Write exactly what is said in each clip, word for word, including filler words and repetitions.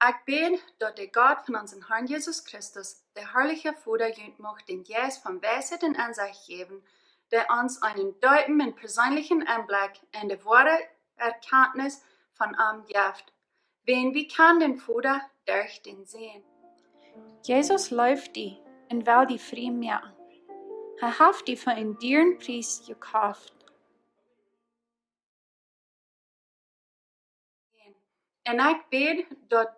Ekj bäd, daut de Gott von onsen Herrn Jesus Christus, de harliche Voda, junt mucht dän Jeist von Weisheit un Ensecht jäwen, dee ons eenen deepen un perseenlichen Enblikj en de woare Erkjantnis von am jeft. Wiels wie kjanen dän Voda derch dän Sän. Jesus leeft die un well die frie moaken. Hee haft die fa eenen dieren Pries jekoft. Un ekj bäd, daut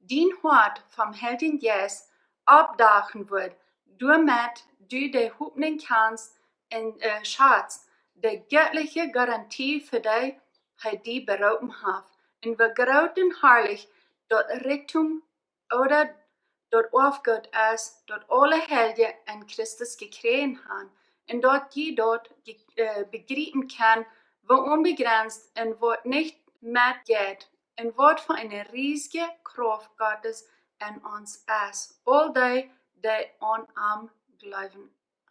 dien Hoat vom Heiljen Jeist oppdachen woat, doamet du de Hopninj kjanst un, äh, schaust de jettliche Garantie, fa dee hee die beroopen haft, un woo groot un harlich daut Rikjdom ooda daut Oafgoot es, daut aule Heilje en Christus jekjräajen han, un daut jie daut je-, äh, bejriepen kjennen, woo onbejrenst un waut nich met jeit, un waut fa eene riesje Krauft Gottes en ons es, aul dee, dee aun am jleewen.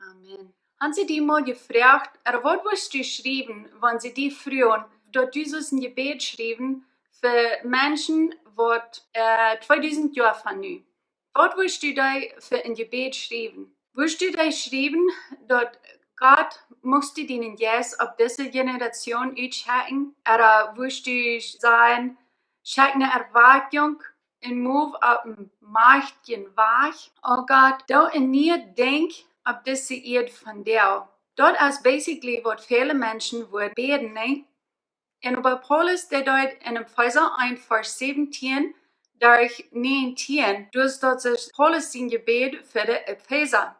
Amen. Han see die mol jefroacht, ooda waut wurscht du schriewen, wan see die fruagen, daut du sullst een Jebäd schriewen fa Menschen, waut, äh, tweedusent Joa von nu? Waut wurscht du dee fa een Jebäd schriewen? Wurscht du dee schriewen, daut Gott, muchst du dienen Jeist opp dise Generation utschekjen? Ooda wurscht du sajen, schekj ne Erwakjunk un move opp een majchtjen Wajch? O Gott, doo een nieet Dinkj opp dise Ieed vondoag. Daut es basically waut väle Menschen wudden bäden, nä? Un oba Paulus, dee deed en Efeesa eent Varsch säwentieen derch näajentieen, dus daut es Paulus sien Jebäd fa de Efeesa.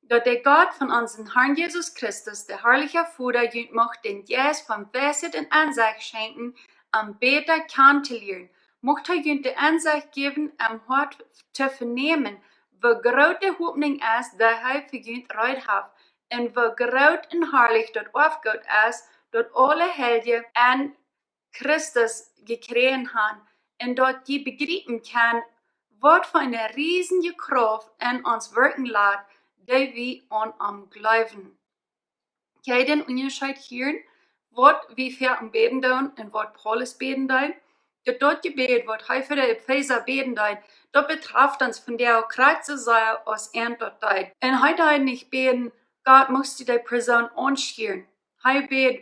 Daut de Gott von onsen Herrn Jesus Christus, de harliche Voda, junt mucht dän Jeist von Weisheit un Ensecht schenkjen, am bäta kjanen to lieren. Mucht hee junt de Ensecht jäwen, em Hoat to venämen, woo groot de Hopninj es, dee hee fa junt reed haft, un woo groot un harlich daut Oafgoot es, daut aule Heilje en Christus jekjräajen han, un daut jie bejriepen kjennen, waut fa eene riesje Krauft en ons wirkjen lat, dee wie aun am jleewen. Kjenn jie dän Unjascheet hieren, waut wie fa am bäden doonen un waut Paulus bäden deed? Daut, daut Jebäd, waut hee fa de Efeesa bäden deed, daut betraft ons vondoag krakjt soo sea aus hee daut deed. Un hee deed nich bäden, Gott, muchst du dee Persoon aunschieren. Hee bäd,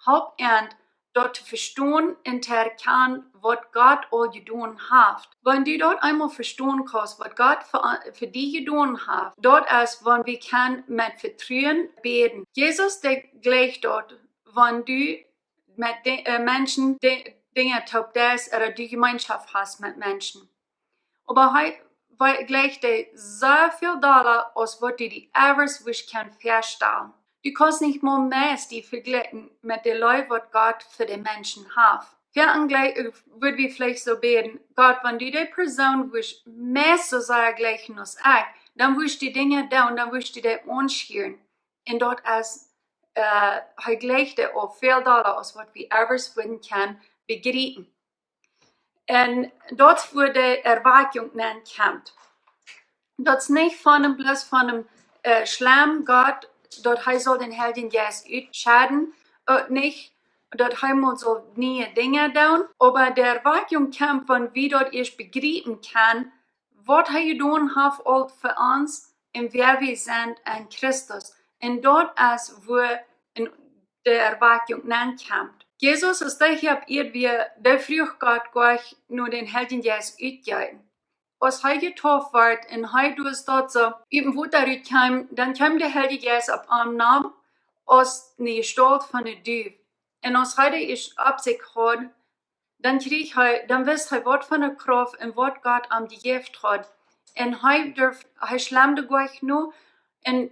halp an, daut to vestonen un to erkjanen, waut Gott aul jedonen haft. Wan du daut eemol vestonen kaust, waut Gott fa, fa die jedonen haft, daut es, wan wie kjennen met Vetruen bäden. Jesus, dee jleicht daut, wan du met de, äh, Menschen de, Dinja toop deist, ooda du Jemeenschoft hast met Menschen. Oba hee, hee jleicht die soo väl dolla aus waut du die ever wurscht kjennen väastalen. Du kaust nich mol mea die vejlikjen met de Leew, waut Gott fa de Menschen haft. Fa een jlikj, äh, wudd wie veleicht soo bäden, Gott, wan du dee Persoon wurscht mea soo sea jleichen aus ekj, dan wurscht du Dinja doonen, dan wurscht du dee aunschieren. Un daut es, äh, hee jleicht die aul väl dolla aus waut wie ever wudden kjennen bejriepen. Un daut es wua de Erwakjunk nenkjemt. Daut es nich von een, bloos von een, äh, schlem Gott, daut hee saul dän Heiljen Jeist utschedden, uk nich daut hee mott saul niee Dinja doonen, oba de Erwakjunk kjemt, wan wie daut ieescht bejriepen kjennen, waut hee jedonen haft aul fa ons un wäa wie sent en Christus. Un daut es wua een, de Erwakjunk nenkjemt. Jesus, aus hee hia opp Ieed wia, dee fruach Gott jlikj no dän Heiljen Jeist utjeeten. Aus hee jedeept wort un hee, doa es daut soo, ut dän Wota rutkjeem, dan kjeem de Heilje Jeist opp am nenn aus ne Jestault von ne Duw. Un aus hee dee ieescht opp sikj haud, dan kjrieech hee, dan wist hee, waut fa ne Krauft un waut Gott am jejäft haud. Un hee durf, hee schlemd jlikj no, un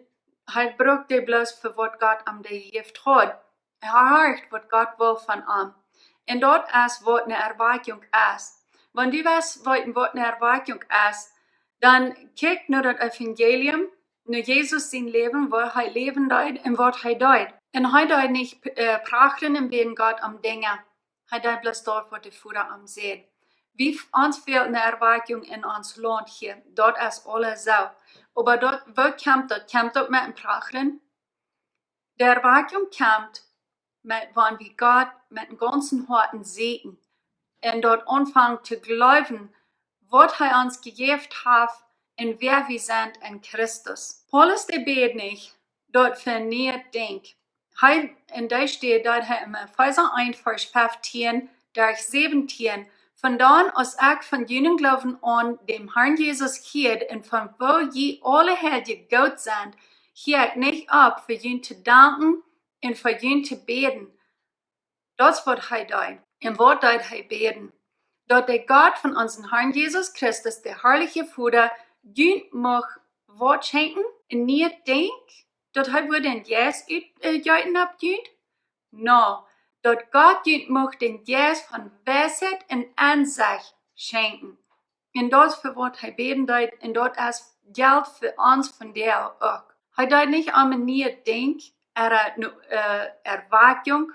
hee brukt dee bloos fa waut Gott am dee jejäft haud. Hee horcht, waut Gott well von am. Un daut es, waut ne Erwakjunk es. Wan du west weeten, waut ne Erwakjunk es, dan kjikj no daut Evangelium, no Jesus sien Läwen, woo hee läwen deed un waut hee deed. Un hee deed nich, äh, prachren un bäden Gott om Dinja. Hee deed bloos daut, waut de Voda am säd. Wie f-, ons fält ne Erwakjunk en ons Launt hia. Daut es aules soo. Oba daut, woo kjemt daut? Kjemt daut met een Prachren? De Erwakjunk kjemt met, wan wie Gott met dän gaunzen Hoat sieekjen un daut aunfangen to jleewen, waut hee ons jejäft haft un wäa wie sent en Christus. Paulus dee bäd nich daut fa een nieet Dinkj. Hee, en dee Städ deed hee en Efeesa eent Varsch feftieen derch säwentieen: Von dan aus ekj von junen Gloowen aun däm Harn Jesus hieed un von woo jie aule Heilje goot sent, hia ekj nich opp fa junt to danken un fa junt to bäden. Daut es waut hee deed. Un waut deed hee bäden? Daut de Gott von onsen Harn Jesus Christus, de harliche Voda, junt mucht waut schenkjen? Een nieet Dinkj? Daut hee wudd dän Jeist ut, äh, jeeten opp junt? Nä, daut Gott junt mucht dän Jeist von Weisheit un Ensecht schenkjen. Un daut es fa waut hee bäden deed, un daut es, jelt fa ons vondoag uk. Hee deed nich om een nieet Dinkj, ea, äh, Erwakjunk,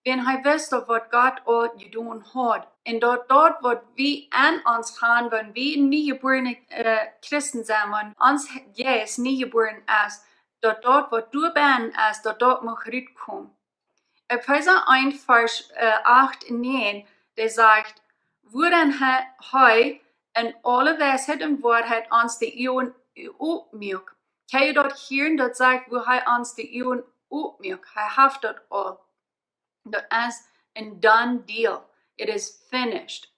wiels hee wist daut waut Gott aul jedonen haud. Un daut daut waut wie en ons han, wan wie niejebuarne, äh, Christen sent, wan ons Jeist niejebuaren es, daut daut waut doa bennen es, daut daut mucht rutkomen. Efeesa eent Varsch, äh, acht un näajen, dee sajcht: Wuarenn hee, hee en aule Weisheit un Woarheit ons de Uagen opmuak. Kjenn jie daut hieren? Daut sajcht, woo hee ons de Uagen opmuak. Hee haft daut aul. Daut es een done deal. It is finished.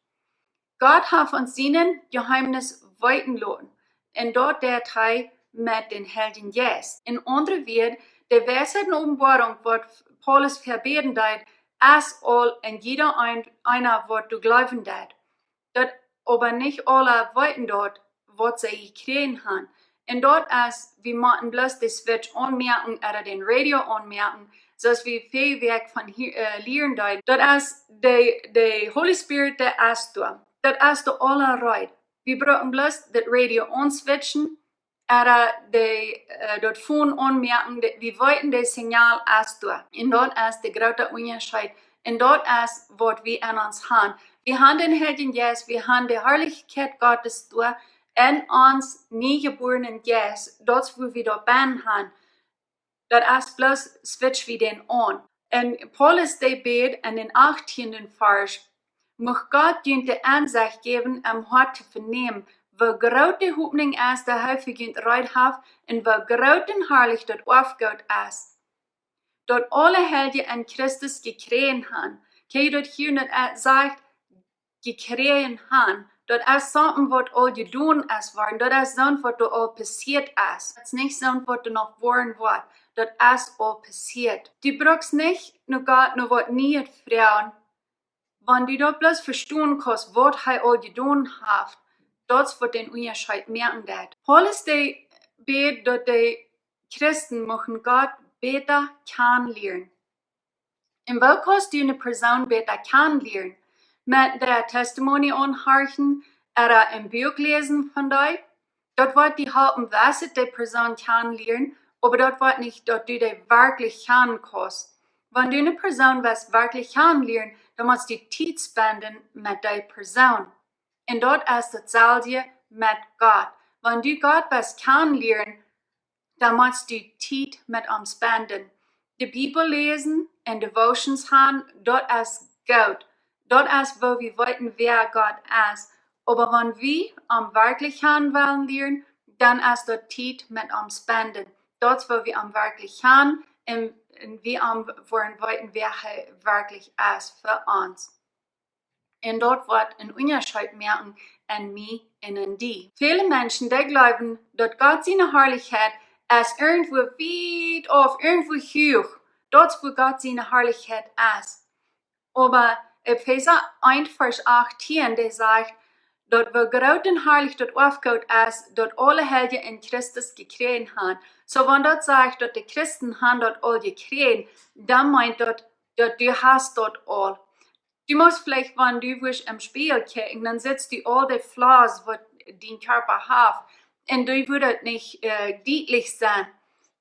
Gott haft ons sien Jeheemnis weeten loten. Un daut deed hee met dän Heiljen Jeist. En aundre Wieed, de Weisheit un Openboarunk, waut Paulus fa bäden deed, es aul en jieda een, eena waut doa jleewen deit. Daut oba nich aule weeten daut, waut see jekjräajen han. Un daut es, wie motten bloos de Switch aunmoaken ooda dän Radio aunmoaken, soo aus wie väl Wäakj von hia, äh, lieren deeden. Daut es de, de Holy Spirit, dee es doa. Daut es doa aul reed. Wie brucken bloos daut Radio aunswitchen, ooda de, äh, daut Phone aunmoaken, de, wie weeten, de Signal es doa. Un daut es de groote Unjascheet. Un daut es waut wie en ons han. Wie han dän Heiljen Jeist, wie han de Harlichkjeit Gottes doa en ons niejebuarnen Jeist. Daut es woo wie daut bennen han. Daut es bloos switch wie dän aun. Un Paulus dee bäd en dän achttieenden Varsch: Mucht Gott junt de Ensecht jäwen, em Hoat to venämen, woo groot de Hopninj es, dee hee fa junt reed haft, un woo groot un harlich daut Oafgoot es, daut aule Heilje en Christus jekjräajen han. Kjenn jie daut hieren? Daut sajcht, jekjräajen han. Daut es something waut aul jedonen es worden. Daut es soont waut doa aul passieet es. Daut es nich soont waut doa noch woaren woat. Daut es aul passieet. Du brukst nich no Gott no waut Nieet froagen, wan du daut bloos vestonen kaust, waut hee aul jedonen haft. Daut es waut dän Unjascheet moaken deit. Paulus dee bäd daut de Christen muchten Gott bäta kjanen lieren. Un woo kaust du eene Persoon bäta kjanen lieren? Met de Testimony aunhorchen ooda een Buak läsen von dee? Daut woat die halpen, wesset de Persoon kjanen lieren, oba daut woat nich, daut du dee werkjlich kjanen kaust. Wan du eene Persoon west werkjlich kjanen lieren, dan motst du Tiet spenden met dee Persoon. Un daut es daut selwje met Gott. Wan du Gott west kjanen lieren, dan motst du Tiet met am spenden. De Bibel läsen un devotions han, daut es goot. Daut es woo wie weeten, wäa Gott es. Oba wan wie am werkjlich kjanen wellen lieren, dan es daut Tiet met am spenden. Daut es woo wie am werkjlich kjanen un, un wie am woaren weeten, wäa hee werkjlich es fa ons. Un daut woat een Unjascheet moaken en mie un en die. Väle Menschen, dee jleewen, daut Gott siene Harlichkjeit es irjentwua wiet auf, irjentwua huach. Daut es wua Gott siene Harlichkjeit es. Oba Efeesa eent Varsch achttien, dee sajcht, daut woo groot un harlich daut Oafgoot es, daut aule Heilje en Christus jekjräajen han. Soo, wan daut sajcht, daut de Christen han daut aul jekjräajen, dan meent daut, daut du hast daut aul. Du motst veleicht, wan du wurscht em Spieejel kjikjen, dan sitst du aul de Flaws, waut dien Kjarpa haft. Un du wurscht daut nich, äh, dietlich seenen.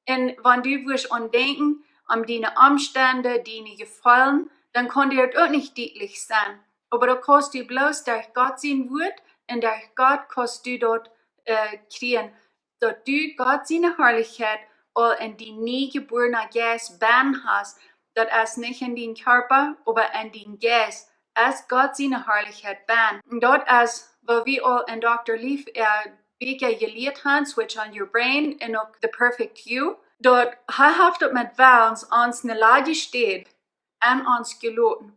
Un wan du wurscht aun denkjen, aun diene Omstend, diene Jefeelen, dan kaun die daut uk nich dietlich seenen. Oba daut kaust du bloos derch Gott sien Wuat un derch Gott kaust du daut, äh, kjrieen, daut du Gott siene Harlichkjeit aul en dien niejebuarna Jeist bennen hast. Daut es nich en dien Kjarpa, oba en dien Jeist es Gott siene Harlichkjeit bennen. Un daut es woo wie aul en Dokta Leaf äa Bieekja jelieet han, Switch on Your Brain un uk The Perfect You, daut hee haft daut met Wellen ons ne ladje Städ en ons jeloten.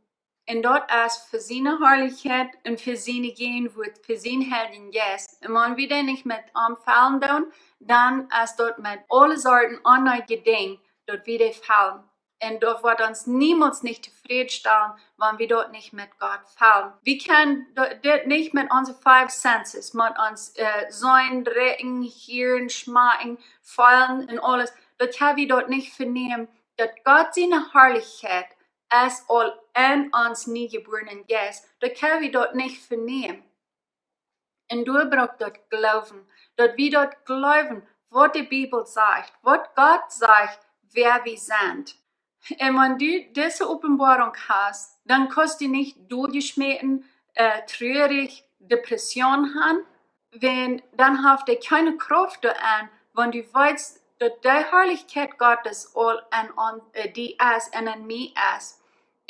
Un daut es fa siene Harlichkjeit un fa siene Jäajenwuat, fa sien Heiljen Jeist. Un wan wie dan nich met am fellen doonen, dan es daut met aule Sorten onneedje Dinj, daut wie dee fellen. Un daut woat ons niemols nich tofrädstalen, wan wie daut nich met Gott fellen. Wie kjennen daut, dit nich met onse five senses, met ons äh, seenen, rieekjen, hieren, schmakjen, feelen un aules. Daut kjenn wie daut nich venämen, daut Gott siene Harlichkjeit es aul en ons niejebuarnen Jeist. Daut kjenn wie daut nich venämen. Un doa brukt daut Gloowen, daut wie daut jleewen, waut de Bibel sajcht, waut Gott sajcht, wäa wie sent. Un wan du dise Openboarunk hast, dan kaust du nich doljeschmäten, äh, truarich, Depression han, wiels dan haft dee kjeene Krauft doaraun, wan du weetst, daut de Harlichkjeit Gottes aul en, en äh, die es un en mie es.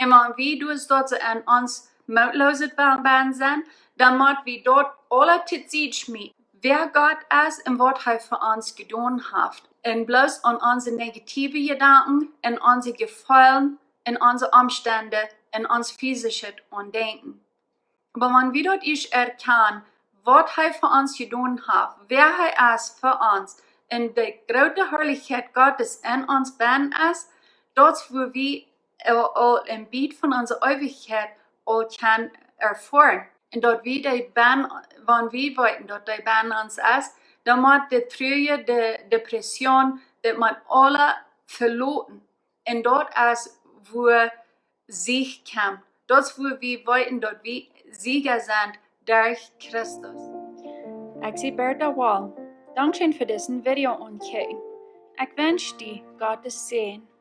Un wan wie dus daut soo en ons mootloos wellen bennen sent, dan mott wie daut aula tosied schmieten, wäa Gott es un waut hee fa ons jedonen haft. Un bloos aun onse negative Jedanken un onse Jefeelen un onse Omstend un ons fisischet aun denkjen. Oba wan wie daut ieescht erkjanen, waut hee fa ons jedonen haft, wäa hee es fa ons, un de groote Harlichkjeit Gottes en ons bennen es, daut es wua wie aul, aul een bät von onse Eewichkjeit aul kjennen erfoaren. Un daut wie dee bennen, wan wie weeten daut dee bennen ons es, dan mott de Trua, de Depression, daut mott aules veloten. Un daut es wua Sieg kjemt. Daut es wua wie weeten daut wie Sieja sent derch Christus. Ekj sie Bertha Wall. Dankscheen fa disen Video aunkjikjen. Ekj wensch die Gottes Säajen.